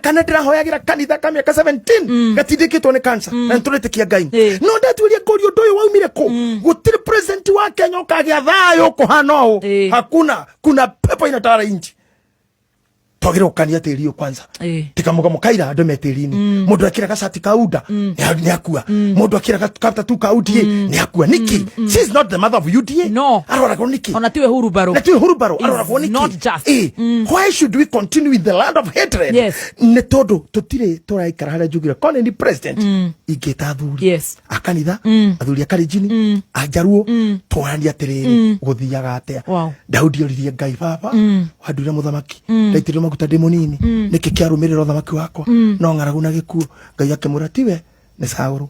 Kana ndĩrahoyagĩra kanitha ka mĩaka 17 gatindĩkĩtwo nĩ cancer na nĩtũretĩkia Ngai. No ndatuĩria ngũria ũndũ ũyũ waumire kũ. Gũtirĩ president wa Kenya ũkagĩa thayũ kũhana ũũ. Hakuna, kuna pepo inatawala nchi. Twagĩrĩirwo gũkania tĩri ũyũ kwanza. Tiga mũgamo kaira andũ me tĩri-inĩ. Mũndũ ekĩra gacati ka UDA nĩ akua. Mũndũ akĩra gatatu ka UDA nĩ akua. Nĩkĩ? She is not the mother of UDA. No. Arwaragwo nĩkĩ? Ona tiwe hurumbarũ. Na tiwe hurumbarũ. Arwaragwo nĩkĩ? Not just. Why should we continue in the land of hatred? Nĩ tondũ tũtirĩ tũraikara harĩa njugire korwo nĩ president ingĩta athuri a kanitha, athuri a karenjini, a njaruo, twaranie atĩrĩrĩ, gũthiaga atĩa? Daudi oririe Ngai, baba wandure mũthamaki, ndaitĩrĩrio maguta ndĩ mũnini, nĩkĩ kĩarũmĩrĩra ũthamaki wakwa no ng'aragu na gĩkuũ? Ngai akĩmwĩra tiwe, nĩ Saũlũ.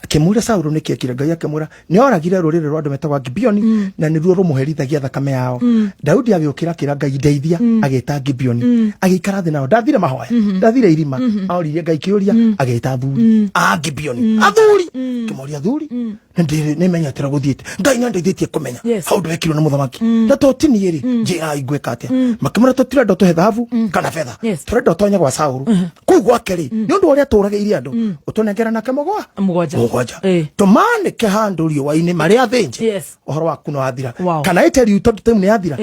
Akĩmũria Saũlũ nĩkĩ ekire. Ngai akĩmwĩra nĩ oragire rũrĩrĩ rwa andũ metagwo Gibeoni na nĩruo rũmũherithagia thakame yao. Daudi agĩũkĩra akĩra Ngai ndeithia, agĩta Gibeoni, agĩikara thĩ nao. Ndathire mahoya, ndathire irima, oririe Ngai kĩũria, agĩta athuri a Gibeoni, athuri kĩmoria, athuri nĩmenyetera gũthiĩte, Ngai nĩandeithĩtie kũmenya hau ndwekirwo nĩ mũthamaki na to ti niĩ rĩ, njĩrai ngwĩka atĩa? Makĩmwĩra tũtirenda ũtũhe thahabu kana betha, tũrenda ũtonye gwa Saũlũ kũu gwake rĩ, nĩ ũndũ wa ũrĩa tũragĩire andũ, ũtũnengere nake mũgwa Mũgwanja. Mũgwanja. Tũmanĩke handũ riũa-inĩ marĩ athĩnje. Ũhoro waku nĩ wathira. Kana ĩteri tondũ time nĩ yathira.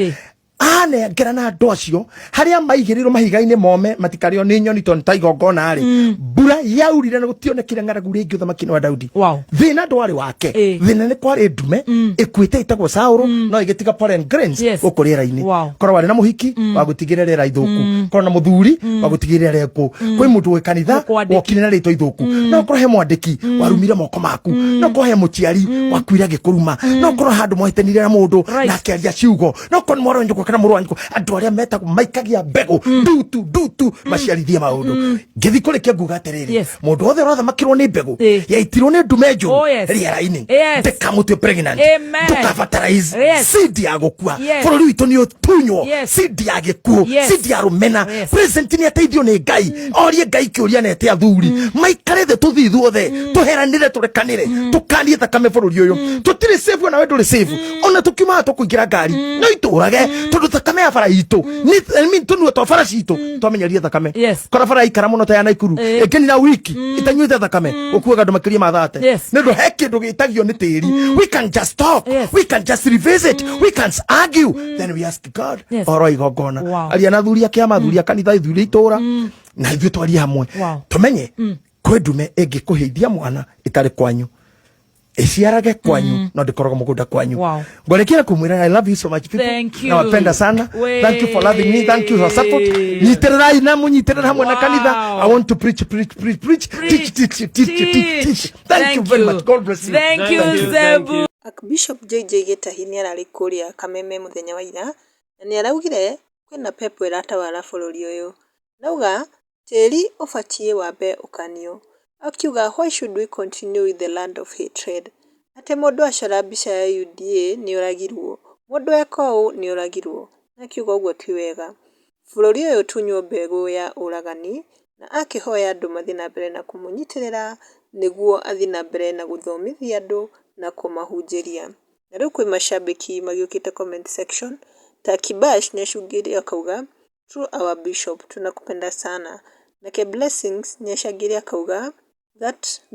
Anengerana andũ acio harĩa maigĩrĩirwo mahiga-inĩ mome matikarĩo nĩ nyoni tondũ ta igongona rĩ, mbura yaurire na gũtionekire ng'aragu rĩngĩ ũthamaki-inĩ wa Daudi. Thĩna ndwarĩ wake. Thĩna nĩ kwarĩ ndume ĩkuĩte ĩtagwo Saũlũ no ĩgĩtiga pollen grains gũkũ rĩera-inĩ. Korwo warĩ na mũhiki wa gũtigĩrĩra rĩera ithũku, korwo na mũthuri wa gũtigĩrĩra rĩera kũ kwĩ mũndũ wĩ kanitha Mũkwandĩki. wokire na rĩtwa ithũku, no korwo he mwandĩki warumire moko maku, no korwo he mũciari wakuire agĩkũruma, no korwo handũ mwahĩtanire na mũndũ na akĩaria ciugo, no korwo nĩ mwarĩ wa nyũkwa kana mũrũ wa nyũkwa. Andũ arĩa metagwo maikagia mbegũ ndutu ndutu maciarithie maũndũ. Ngĩthi kũrĩkia nguga atĩrĩrĩ, mũndũ wothe ũrathamakĩrwo nĩ mbegũ yaitirwo nĩ ndume njũru rĩera-inĩ, ndĩkamũtue pregnant. Ndũkabatarize seed ya gũkua. Bũrũri witũ nĩ ũtunywo seed ya gĩkuũ, seed ya rũmena. President nĩ ateithio nĩ Ngai, orie Ngai kĩũria na ete athuri maikare thĩ, tũthiĩ ithuothe tũheranĩre, tũrekanĩre, tũkanie thakame. Bũrũri ũyũ tũtirĩ safe, ona we ndũrĩ safe. Ona tũkiuma haha tũkũingĩra ngari no itũrage tondũ thakame ya bara itũ I mean, tũnua twa bara citũ twamenyerie thakame. Kora bara ikara mũno ta ya Naikuru ĩngĩnina wiki itanyuĩte thakame, ũkuaga andũ makĩria ma 30. Nĩ ũndũ he kĩndũ gĩtagio nĩ tĩri. We can just talk, we can just revisit, we can argue, then we ask God ũhoro wa igongona. Aria na athuri a kĩama, athuri a kanitha, athuri a itũra, na ithuĩ twarie hamwe. Tũmenye kwĩ ndume ĩngĩkũhĩithia mwana ĩtarĩ kwanyu, ĩciarage kwanyu no ndĩkoragwo mũgũnda kwanyu. Ngwarekia kumwĩra I love you so much, people. Thank you. Nawapenda sana. Thank you for loving me, thank you for support. Nyitĩrĩrai na mũnyitĩrĩre hamwe na kanitha. I want to preach, preach, preach, preach, teach, teach, teach, teach, teach. Thank you very much. God bless you. Thank you, Thank you, thank Zebu. you. Archbishop JJ Gĩtahi nĩararĩ kũrĩa Kameme mũthenya wa ira na nĩaraugire kwĩna pepo ĩratawara bũrũri ũyũ. Arauga tĩri ũbatiĩ wambe ũkanio. Akiuga why should we continue with the land of hatred? Atĩ mũndũ acora mbica ya UDA nĩoragirwo, mũndũ eka ũũ nĩoragirwo. Na akiuga ũguo ti wega. Bũrũri ũyũ ũtunywo mbegũ ya ũragani na akĩhoya andũ mathiĩ na mbere na kũmũnyitĩrĩra nĩguo athiĩ na mbere na gũthomithia andũ na kũmahunjĩria. Na rĩu kwĩ macambĩki magĩũkĩte comment section ta Kibash nĩacungĩire akauga, "True, our bishop, tunakupenda sana." Nake Blessings nĩacangĩire akauga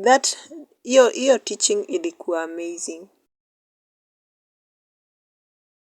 that hiyo teaching ilikuwa amazing.